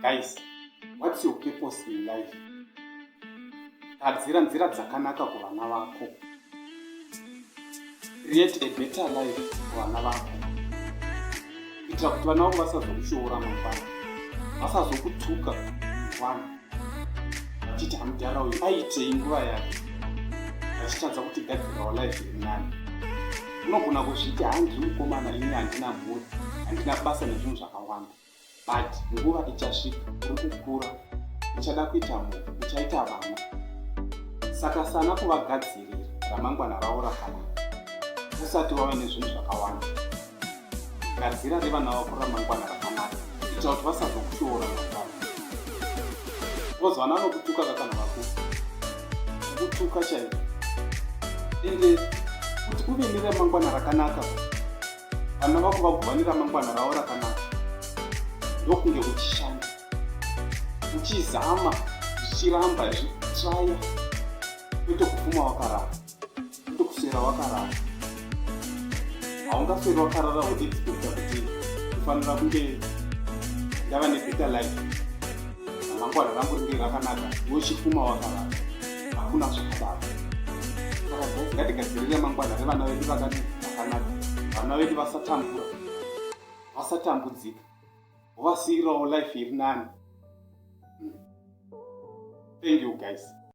Guys, what's your purpose in life? Gadzira nzira dzakanaka kuvana vako. Create a better life kuvana vako, kuitira kuti vana vako vasazokushoora mangwana, vasazokutuka mangwana vachiti, "Hamudhara uyu aitei nguva yake achitadza kutigadzirawo life iri nani?" Unogona kuzviti, "Handiri mukomana ini, handina mhuri, handina basa nezvinhu zvakawanda," but nguva ichasvika, uri kukura, uchada kuita mhuri, uchaita vana. Saka sana kuvagadzirira ramangwana ravo rakanaka usati wava nezvinhu zvakawanda. Gadzira revana vako ramangwana rakanaka kuitira kuti vasazokushoora mangwana, because vana vanokutuka kakana vakuru, kutuka chaiko. Ende kuti uve neramangwana rakanaka, vana vako vagova neramangwana ravo rakanaka, ndokunge uchishanda, uchizama, zvichiramba, zvitraya, kwete kufuma wakarara, kwete kuswera wakarara. Haungasweri wakarara uexpecta kuti kufanira kunge ndava nebetter life, ramangwana rangu ringe rakanaka, iwe uchifuma wakarara. Hakuna zvakadaro. Saka guys, ngatigadzirire mangwana revana vedu rakanaka. Vana vedu vasatambura, vasatambudzika, vavasiyirawo life iri nani. Thank you, guys.